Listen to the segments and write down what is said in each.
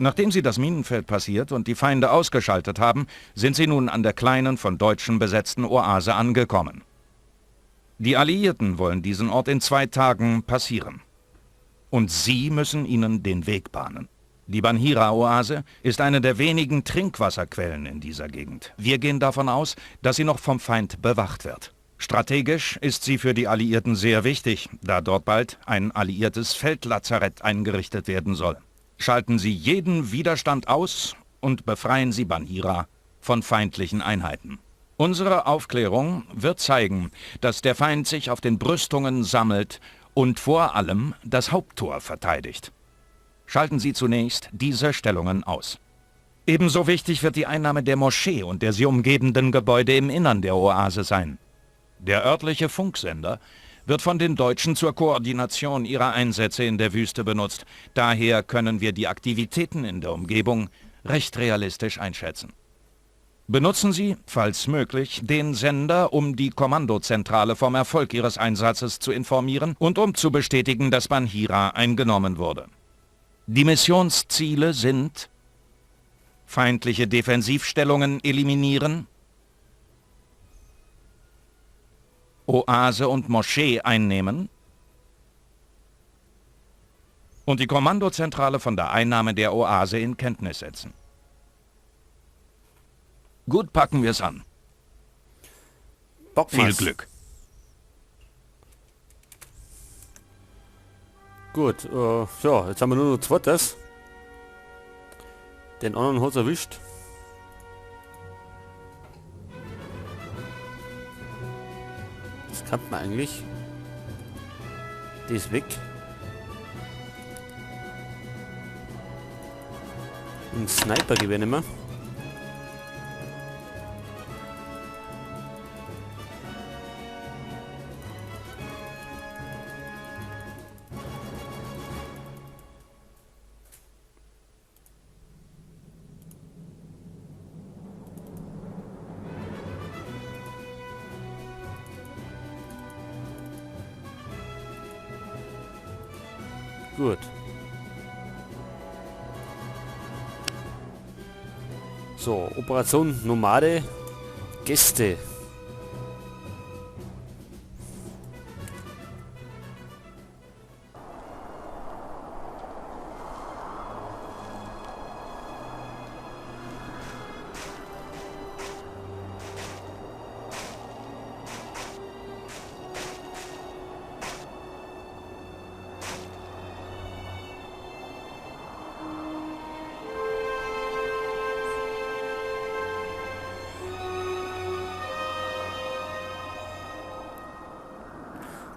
Nachdem sie das Minenfeld passiert und die Feinde ausgeschaltet haben, sind sie nun an der kleinen, von Deutschen besetzten Oase angekommen. Die Alliierten wollen diesen Ort in 2 Tagen passieren. Und sie müssen ihnen den Weg bahnen. Die Banhira-Oase ist eine der wenigen Trinkwasserquellen in dieser Gegend. Wir gehen davon aus, dass sie noch vom Feind bewacht wird. Strategisch ist sie für die Alliierten sehr wichtig, da dort bald ein alliiertes Feldlazarett eingerichtet werden soll. Schalten Sie jeden Widerstand aus und befreien Sie Banhira von feindlichen Einheiten. Unsere Aufklärung wird zeigen, dass der Feind sich auf den Brüstungen sammelt und vor allem das Haupttor verteidigt. Schalten Sie zunächst diese Stellungen aus. Ebenso wichtig wird die Einnahme der Moschee und der sie umgebenden Gebäude im Innern der Oase sein. Der örtliche Funksender wird von den Deutschen zur Koordination ihrer Einsätze in der Wüste benutzt. Daher können wir die Aktivitäten in der Umgebung recht realistisch einschätzen. Benutzen Sie, falls möglich, den Sender, um die Kommandozentrale vom Erfolg Ihres Einsatzes zu informieren und um zu bestätigen, dass Banhira eingenommen wurde. Die Missionsziele sind: feindliche Defensivstellungen eliminieren, Oase und Moschee einnehmen und die Kommandozentrale von der Einnahme der Oase in Kenntnis setzen. Gut, packen wir's an. Bock Viel mal's. Glück. Gut, ja, jetzt haben wir nur noch zweites. Den anderen hat's erwischt. Das kann man eigentlich. Die ist weg. Ein Sniper-Gewehr nehmen wir. Gut. So, Operation Nomade Gäste.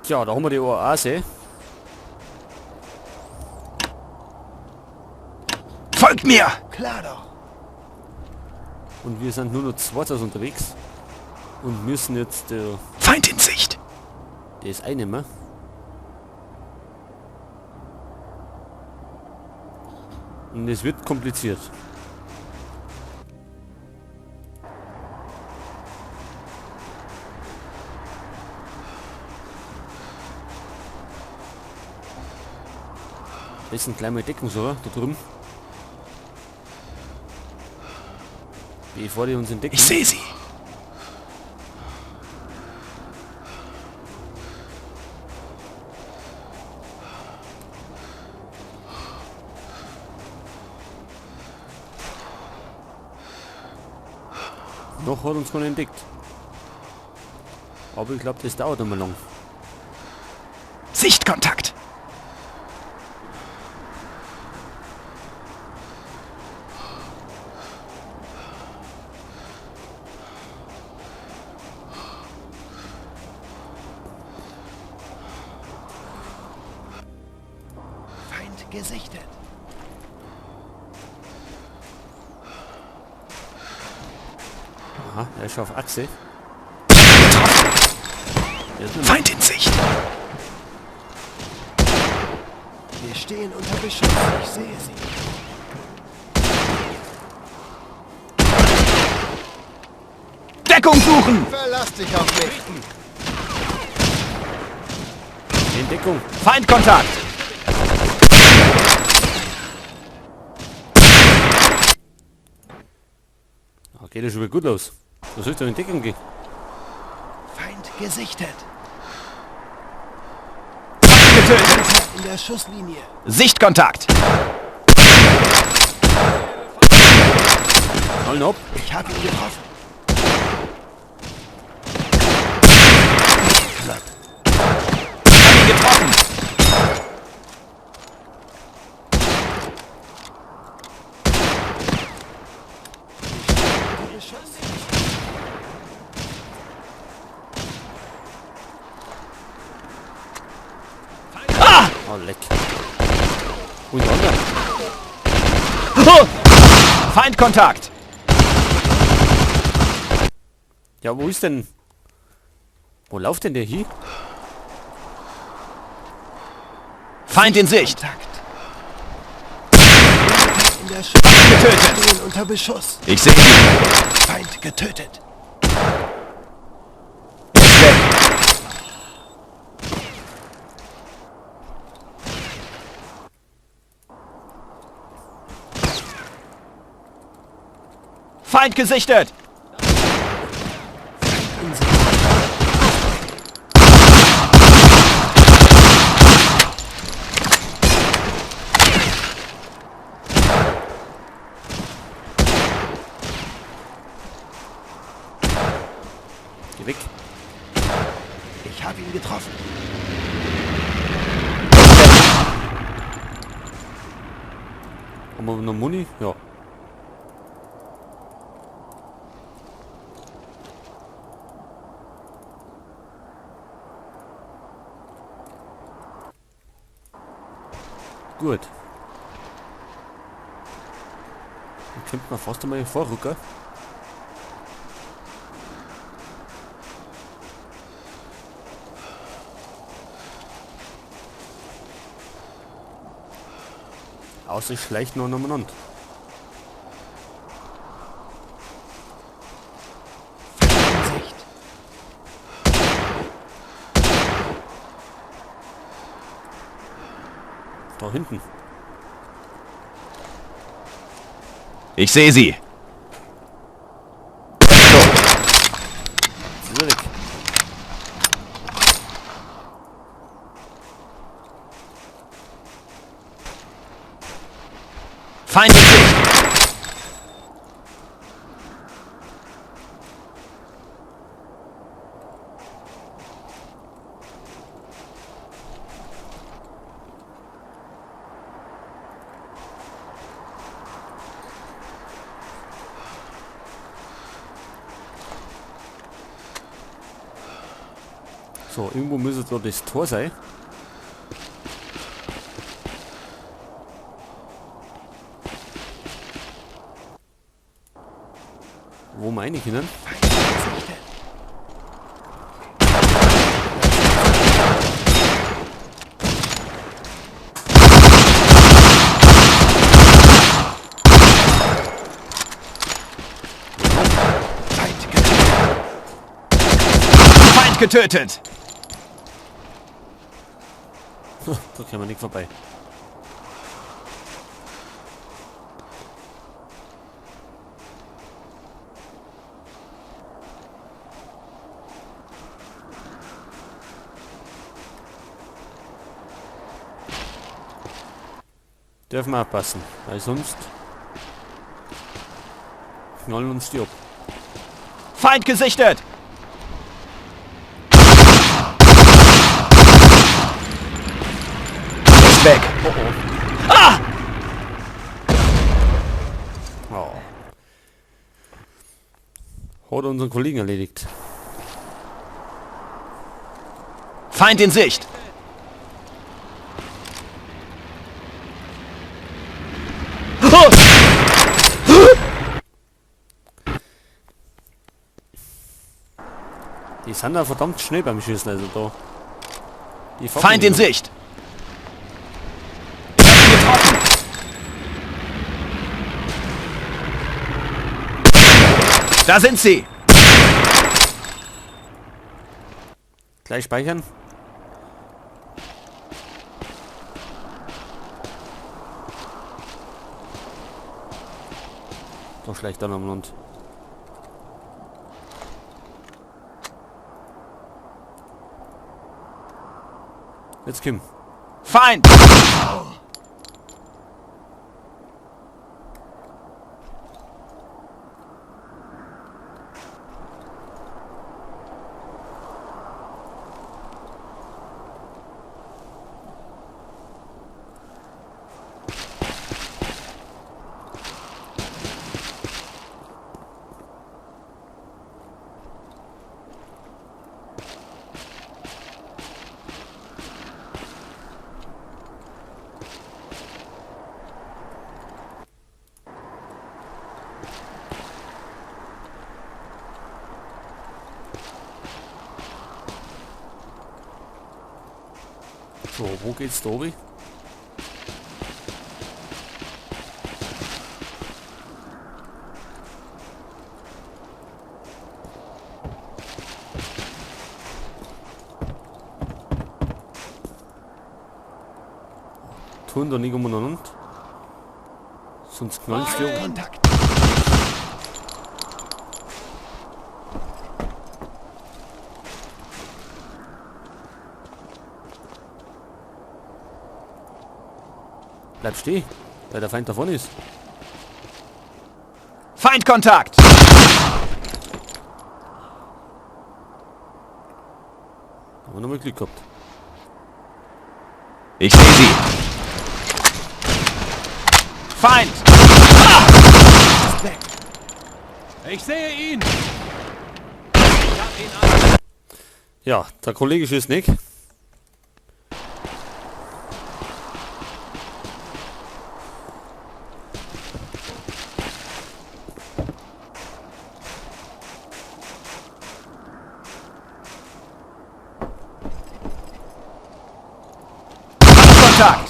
Tja, da haben wir die Oase. Folgt mir! Klar doch. Und wir sind nur noch zwei unterwegs. Und müssen jetzt Feind in Sicht! Das einnehmen. Und es wird kompliziert. Das ist ein kleiner Deckung so, da drüben. Bevor die uns entdecken. Ich sehe sie. Noch hat uns keiner entdeckt. Aber ich glaub, das dauert noch mal lang. Sichtkontakt! Feind gesichtet. Aha, er ist schon auf Achse. Feind in Sicht! Wir stehen unter Beschuss. Ich sehe sie. Deckung suchen! Verlass dich auf mich! In Deckung! Feindkontakt! Geht ja schon wieder gut los. Was soll ich da in Deckung gehen? Feind gesichtet. Feind getötet. In der Schusslinie. Sichtkontakt. Knallen ab. Ich habe ihn getroffen. Knapp. Ich habe ihn getroffen. Ah! Oh, leck. Und der? Oh! Feindkontakt! Ja, wo ist denn... Wo läuft denn der hier? Feind in Sicht! Kontakt. In der Getötet! Stehen unter Beschuss. Ich sehe ihn. Feind getötet. Ist weg. Feind gesichtet! Geh weg. Ich habe ihn getroffen. Haben wir noch Muni? Ja. Gut. Dann könnte man fast einmal vorrücken. Außer ich schleicht noch umeinander. Sicht. Da hinten. Ich sehe sie. Jetzt ist er weg. Feind in Sicht. So, irgendwo müsste da das Tor sein. Wo meine ich hin? Feind getötet. Feind getötet. Da können wir nicht vorbei. Dürfen wir aufpassen, weil sonst knallen uns die ab. Feind gesichtet! Ist weg. Oh oh. Ah! Oh. Hat unseren Kollegen erledigt. Feind in Sicht! Die sind da verdammt schnell beim Schießen, also da. Die Feind in Sicht! Ich hab ihn getroffen! Da sind sie! Gleich speichern. Da schleicht er noch umeinander. Jetzt komm. Feind! So, wo geht's da oben? Tun da nicht umeinander. Sonst knallst du. Kontakt. Bleib stehen, weil der Feind davon ist. Feindkontakt! Haben wir nochmal Glück gehabt. Ich sehe sie. Feind! Ist weg. Ich sehe ihn! Ja, der Kollege schießt nicht. Kontakt!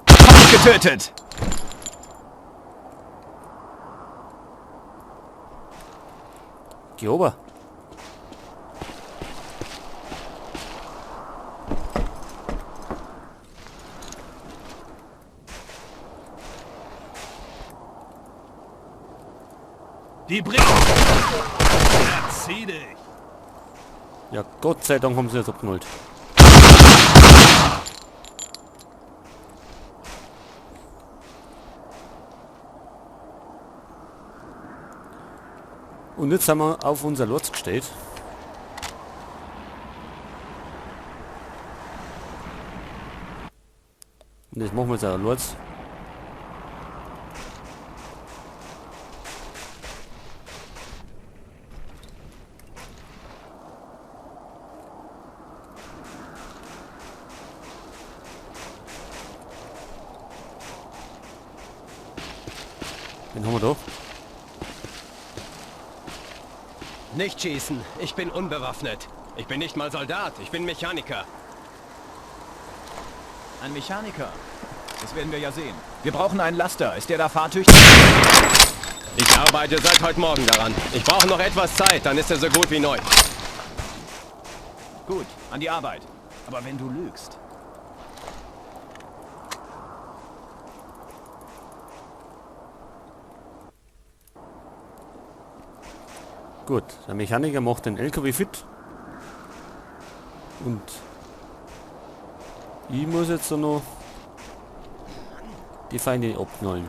Feind getötet! Geh ober. Die Brücke! Zieh dich! Ja, Gott sei Dank haben sie jetzt abgemalt. Und jetzt sind wir auf unser Lotz gestellt. Und das machen wir jetzt auch Lotz. Den haben wir da. Nicht schießen. Ich bin unbewaffnet. Ich bin nicht mal Soldat. Ich bin Mechaniker. Ein Mechaniker? Das werden wir ja sehen. Wir brauchen einen Laster. Ist der da fahrtüchtig? Ich arbeite seit heute Morgen daran. Ich brauche noch etwas Zeit, dann ist er so gut wie neu. Gut, an die Arbeit. Aber wenn du lügst... Gut, der Mechaniker macht den LKW fit. Und ich muss jetzt noch die Feinde abknallen.